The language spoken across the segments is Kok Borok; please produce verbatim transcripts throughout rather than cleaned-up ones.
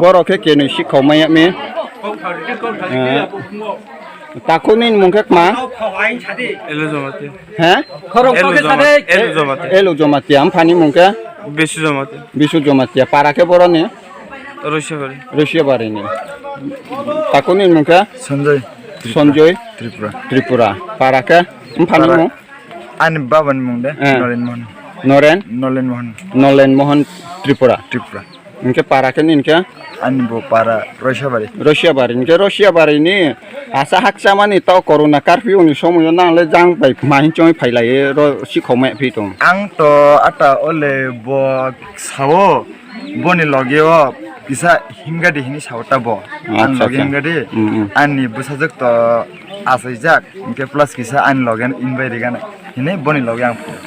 Borok khe kenwi sikhok maya mi. Eh, takhuk nini mung khe kma? Elo Jamatia. He? Elo Jamatia. Elo Jamatia. Amphani mung khe? Bisu Jamatia. Bisu Jamatia. Para khe boroni? Rosiabari. Rosiabari ni. Takhuk nini mung khe? Sanjoy. Sanjoy. Tripura. Tripura. Para khe? Amphani mung? Ani baba ni mung de, eh. Noren Mohan. Noren? Nolen Mohan. Nolen Mohan Tripura. Tripura. Hingke para khe nini khe? Ani bo para Rosiabari. Rosiabari. Hingke Rosiabari ni asa hakchamani to corona curfew ni somoyo nang le jang bai mahin chongwi phai lai ro sikhok maya phi tong. Ang to ata ole bo sao boni loge o kisa himgadi hini sao ta bo. Ani loge himgadi. Mm, mm. Ani bwsajwk to achaijak, hingke plus kisa ani loge himbai rigana. Hini boni loge ang phai.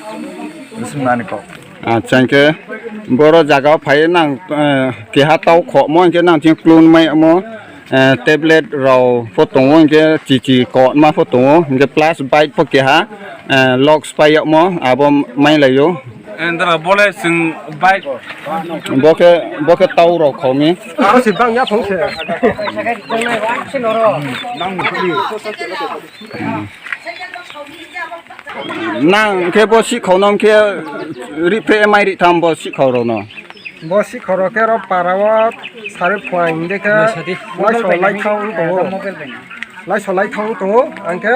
Bwswk nani kok. Acha, hingke boro jaga o phai nang, eh, keha tau khokmo, hingke nang chini klon mai mo, eh, tablet rok pho tongo, hingke chichi kotma pho tongo, hingke plus bike pho keha, eh, lock pai yokmo abo mai lai o. Endra bole sing bike. Bo khe, bo khe tau rok khomi. Aro si bang ya phung se. Nang khe bo sikhok no khe ripre mai ri tham bo sikhok rok no. Bo sikhok rok khe ro para o sari phuaing de khe laiso lai thang tongo. Laiso lai thang tongo ang khe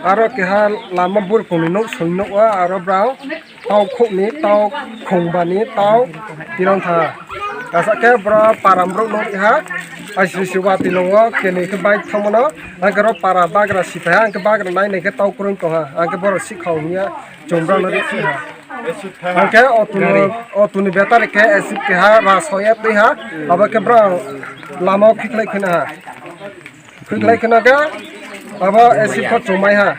aro keha lama burkong ni nok song nok o aro brao. Tau khokni, tau khongbani, tau tirong tha. Kasa khe bro param bro no ha. Ai si si wa tino wo kene khe bike thangmano. Ang khe ro para bagra si pha. Ang khe bagra nai nai khe tau krung tong ha. Ang khe boro si khao niya chom bro no ri si ha. Ang khe auto no, auto ni battery khe acid khe ha ra soya twi ha. Abo khe bro lama o khiklai khina ha. Khwlai kheno khe abo acid kho chumai ha.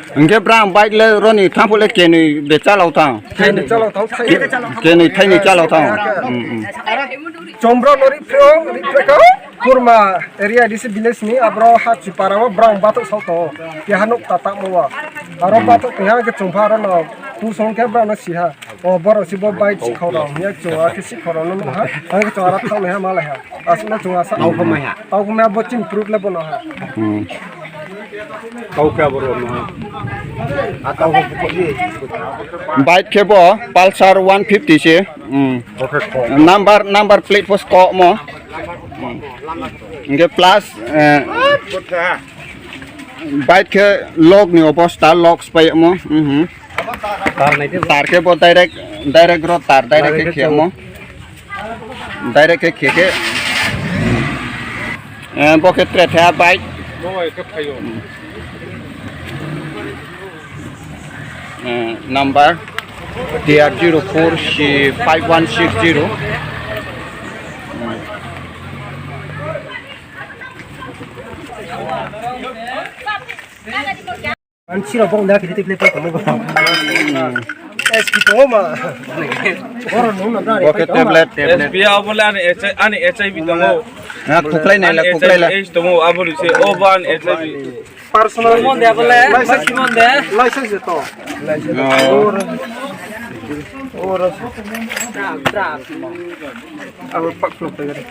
Hingke brang bike le roni thampuk le kenwi de chalok thang. Kenwi chalok thang, thai. Kenwi thaini chalok thang. Mm, mm. Chombro no riphreo, riphreo kho. Kurma area disi village ni abro ha chupara o brang batok sok to. Keha nuk tatak mo wa. Aro batok keha ke chungpha aro no. Tu song khe brang no siha. O borok si bo bai sikhoro hingya chwng a khe sikhoro no nukha. Ang khe chwng a thang naiha ma laiha. Aswk no chwng a sa. Tau khe maiha. Tau khe maiha bo chini proof le bono ha. Hmm. Tau khe abo rw no. A tau khe bukuk ni. Bike khe bo Pulsar one fifty se. Hmm. Bo khe kok. Number, number plate pho kok mo. Hmm. Hingke plus, eh, bike khe log ni obosta, log spai mo. Mhm. Tar nai khe tar khe bo direct, direct ro tar direct khe khemo. Direct khe khe khe. Eh, bo khe tre tha bike. Bo bai khe phaio. Eh, number T R zero four C five one six zero. Ang siro bong da kiti tiple pa tamo. Es ki toma. Oro no na da. Bo khe tablet, tablet. S B A bole ani H I, ani H I V tongo. Na khuklai nai la, ani khuklai la. H I V tongo, abo ni se o ba ani H I V. Personal mon de bole, license mon de. License to. Oh. Oro. Tra, tra. Abo pak klok pe gari.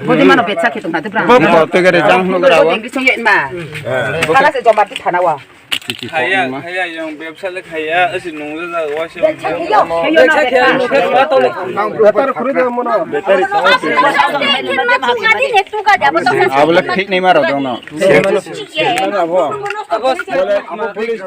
Bwrwi mano betsa khe tongkha tei bwrang. Bo bo tei gari jang hwnwi gra o. English song ye ma. Thala se joma ti thana wa. Khaya, khaya, yang bebsa le khaya, asi nungla la wa se. Betsa khe yo, khe yo na betsa. Betari khuri de mono. Betari. Abole khik nei maro dong no. Abo. Abo police.